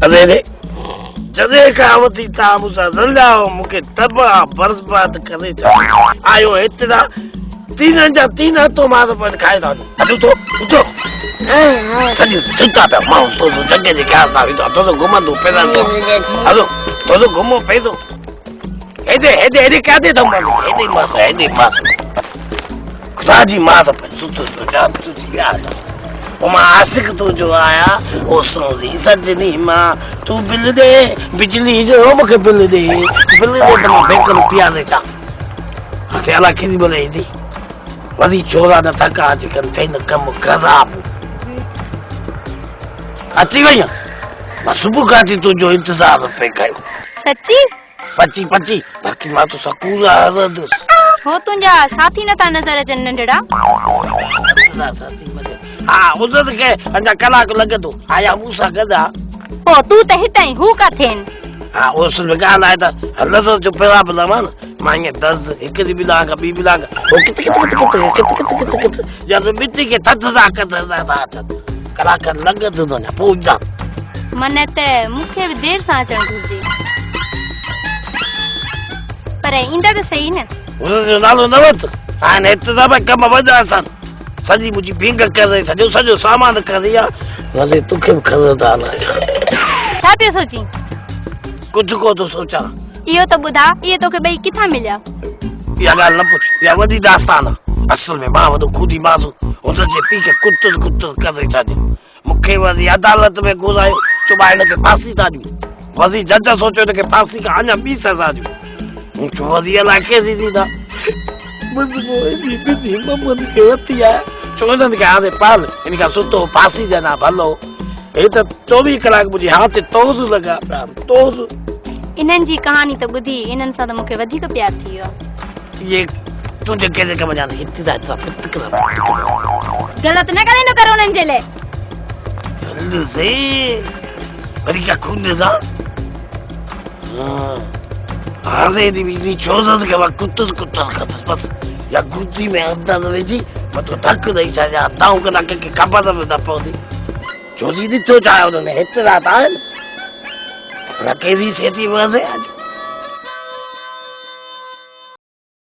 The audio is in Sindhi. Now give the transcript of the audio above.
اري ري جڏهن کان وٺي توهان مون سان رليا آهيو مون کي تباهه برباد ڪري ڇڏيو. آيو هيترا تينن جا تين هٿو مار پوين کائي ٿا وڃو. اٿو ٿو اٿو سڄي ستا پيا مان ٿورو جڳهه جي خيال سان ويندو ٿورو گهمندو ڦرندو هلو ٿورو گهمو ڦرو هيڏي هيڏي هيڏي ڪاڏي ٿو مس هيڏي مس هيڏي مس خدا جي مار پئي ستس پيو جان تنهنجي ويا او مان عاشق تنهنجو آيا او سونهري سجني مان تون بل ڏي بجلي جو مون کي بل ڏي بل ڏي ته مان بيڪن پياري اچان هٿي الا ڪيڏي مهل ايندي وري ڇورا نه ٿڪا اچي ڪن ٿئي نه ڪم خراب اچي وئي مان صبح کان اچي تنهنجو انتظار پئي ڪيو. سچي؟ پچي پچي باقي مان تو سان ڪوڙا هلندس. هو تنهنجا ساٿي نٿا نظر اچن ننڍڙا. ها انهن کي اڃا ڪلاڪ لڳندو آيا مون سان گڏ ها. پوء تون ته هت آهين هو ڪاٿي آهن؟ ها اصل ۾ ڳالهه آهي ته هلندس جو پرابلم آهي نه مان ائين درز هڪڙي ٻلانگ ٻي ٻلانگ هو ڪت ڪت ڪت ڪت ڪت ڪت ڪت ڪت ڄڻ مٽي کي ٿڌ سان ڪڍندا ٿا اچن ڪلاڪ کن لڳندو اڃا پوء ايندا. من ته مون کي به دير سان اچڻ گهرجي. پر ايندا ته سهي نه. هن جو نالو نه وٺ. هاڻ هت ته ڀئي ڪم وڏا اٿن. سڄي منهنجي ڀينگ ڪري سڄو سڄو سامان ڪري آ وري توکي به خبردار آهيان. ڇا پيو سوچين؟ ڪجهه ڪو ٿو سوچان. اهو ته ٻڌاء اهي توکي ٻئي ڪٿان مليا؟ اها ڳالهه نه پڇ اها وڏي داستان آ. اصل ۾ مان وڏو خودي ماس هن جي پيء کي ڪتر ڪتر ڪري ڇڏيو. مون کي وري عدالت ۾ گهرايو، چيو ڀاء هن کي ڦاسي ٿا ڏيون. وري جج سوچيو هن کي ڦاسي کان اڃا ٻي سزا ڏيون. مون چيو وري الاء ڪهڙي ڏيندا. بس پوء ايڏي ٻنهي ممن کي وٺي آيا. چيو هنن کي هاڻي پال، هن کان سٺو ڦاسي ڏين ها ڀلو. هي ته 24 ڪلاڪ منهنجي هانء تي توز لڳا پيا آهن، توز. انهن جي ڪهاڻي ته ٻڌي انهن سان ته مون کي وڌيڪ پيار ٿي ويو آهي. اهي تنهنجي ڪهڙي ڪم جا آهن؟ هتي ٿا هتي پتڪڙا پتڪڙا. غلط نه ڳالهائيندو ڪر انهن جي لاء. هل سي وري ڪا خون سان هاڻي the ويندي ڇوزن کي مان ڪتر ڪتر ڪندس بس يا گودي ۾ اندر وجهي مٿو ڌڪ ڏئي ڇڏيان دانهون ڪندا ڪنهن کي خبر به نه پوندي ڇوزي ڏٺو ڇا آهي ان ۾ هيترا ته آهن رکي ٿي سيتي وزي اڄ.